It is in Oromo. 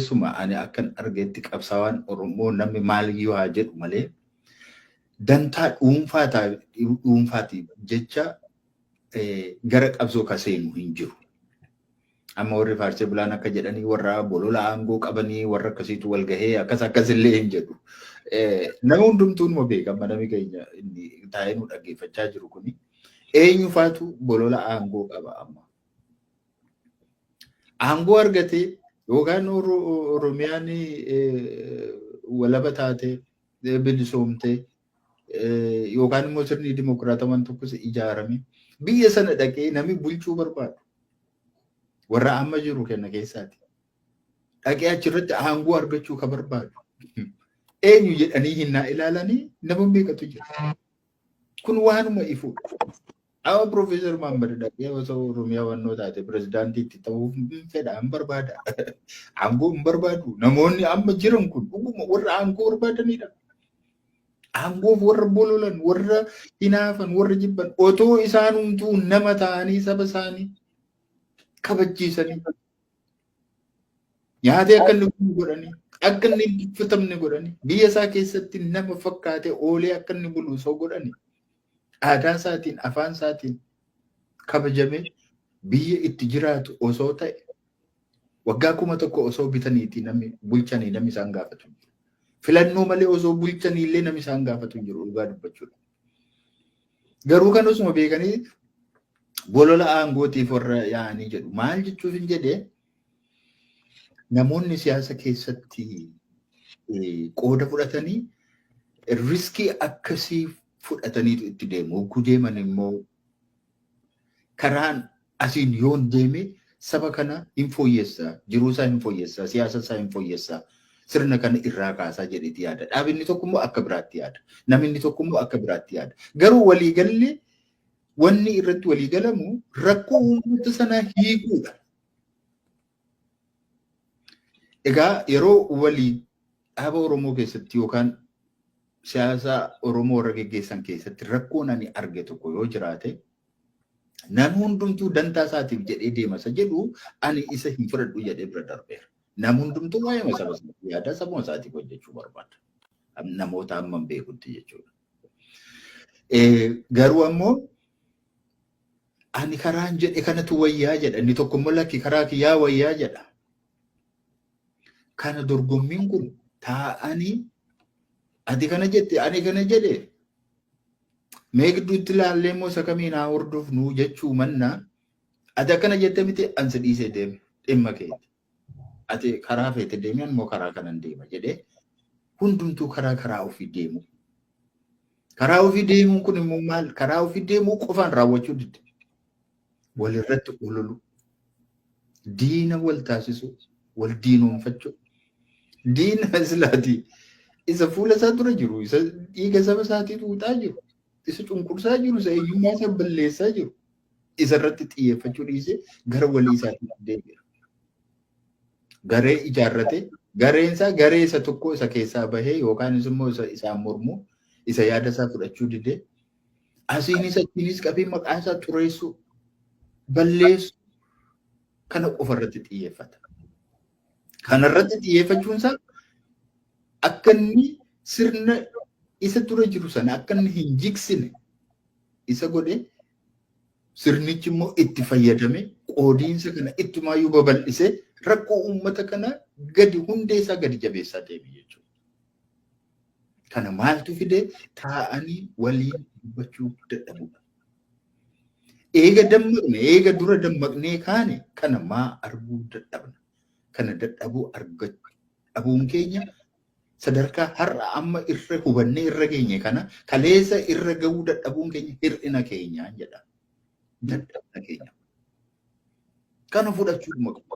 Keessumaa ani akkan argetti qabsaawaan Oromoo namni maaliyyuu haa jedhu malee dantaa dhuunfaatiif jecha gara qabsoo ka seenu hin jiru. Amma warri faarsee bulaan akka jedhanii warra bolola aangoo qabanii warra akkasiitu wal gahee akkas akkasillee hin jedhu. Nama hundumtuu numa beeka, amma namni keenya inni taa'ee nu dhaggeeffachaa jiru kuni eenyu faatu bolola aangoo qaba amma. Aangoo argatee yookaan Oromiyaan walaba taatee bilisoomtee yookaan immoo sirni dimokiraatawaan tokkos ijaarame biyya sana dhaqee namni bulchuu barbaadu warra amma jiru kenna keessaati. Dhaqee achirratti aangoo argachuu ka barbaadu eenyu jedhanii hinnaa ilaalanii nama meeqatu jira. Kun waanuma ifuudha. Amma Piroofeesar Mahammad dhaqee osoo Oromiyaa wannoo taate pirezidaantiitti ta'uuf fedha, hin barbaada. Aangoo hin barbaadu. Namoonni amma jiran kun dhuguma warra aangoo barbaadanidha. Aangoof warra bololan, warra hinaafan, warra jibban otoo isaanumtuu nama ta'anii saba isaanii kabachiisanii nyaatee akka inni bulu godhanii, akka inni hin tuffatamne godhanii, biyya isaa keessatti nama fakkaatee oolee akka inni bulu osoo godhanii, aadaa isaatiin, afaan isaatiin kabajamee biyya itti jiraatu osoo ta'e, waggaa 1000 osoo bitaniiti namni bulchanii namni isaan gaafatu hin jiru. Filannoo malee osoo bulchanii illee namni isaan gaafatu hin jiru dhugaa dubbachuudha. Garuu kan osuma beekanii bolola aangootiif warra yaa'anii jedhu. Maal jechuuf hin jedhee, namoonni siyaasa keessatti qooda fudhatanii risk akkasii fudhataniitu itti deemu. Hogguu deeman immoo karaan asiin yoon deeme saba kana hin fooyyessa, jiruu isaa hin fooyyessa, siyaasa isaa hin fooyyessa, sirna kana irraa kaasaa jedheeti yaada. Dhaabinni tokko immoo akka biraatti yaada. Namni tokko immoo akka biraatti yaada. Garuu waliigalli wanni irratti waliigalamu rakkoo uummata sanaa hiikuudha. Egaa yeroo walii dhaaba Oromoo keessatti yookaan siyaasa Oromoo warra geggeessan keessatti rakkoon ani arge tokko yoo jiraate, nam hundumtuu dantaa isaatiif jedhee deema isa jedhu ani isa hin fudhadhu jedhee bira darbeera. Nam hundumtuu waa'ee saba isaatiif yaada, sabuma isaatiif hojjechuu barbaada. Namoota hammam beekutti jechuudha. Garuu ammoo ani karaan jedhe kanatu wayyaa jedha. Inni tokko immoo lakki, karaa kiyyaa wayyaa jedha. Kana dorgommiin kun taa'anii ati kana jette, ani kana jedhe, mee gidduutti ilaallee immoo isa kamiin haa hordofnu jechuu mannaa, ati akkana jette miti, an si dhiisee deeme, dhimma keeti. Ati karaa feete deemi, ani immoo karaa kanan deema jedhee hundumtuu karaa karaa ofii deemu. Karaa ofii deemuun kun immoo maal? Karaa ofii deemuu qofaan raawwachuu didde. Walirratti ololu. Diina wal taasisuu, wal diinoomfachuu. Diina islaatii isa fuula isaa dura jiru, isa dhiiga saba isaatii xuuxaa jiru, isa cunqursaa jiru, isa eenyummaa isaa balleessaa jiru, isa irratti xiyyeeffachuu dhiisee gara walii isaatii deebi'a. Garee ijaarrate, gareen isaa garee isa tokko isa keessaa bahee yookaan immoo isa isaan mormuu, isa yaada isaa fudhachuu didee asiinis achiinis qabee maqaa isaa xureessuu, balleessuu kana qofa irratti xiyyeeffata. Kana irratti xiyyeeffachuun isaa akka inni sirna isa dura jiru sana akka inni hin jigsine isa godhe. Sirnichi immoo itti fayyadame qoodiinsa kana ittumaayyuu babal'isee rakkoo uummata kana gadi hundee isaa gadi jabeessaa deeme jechuudha. Kana maaltu fide? Taa'anii waliin dubbachuu dadhabuudha. Eega dammaqne, eega dura dammaqnee kaane kana maa arguu dadhabna? Kana dadhabuu argachuu dhabuun keenya sadarkaa har'a amma irra hubannee irra geenye kana kaleessa irra gahuu dadhabuun keenya hir'ina keenya jedha. Dadhabina keenya. Kana fudhachuu qaba.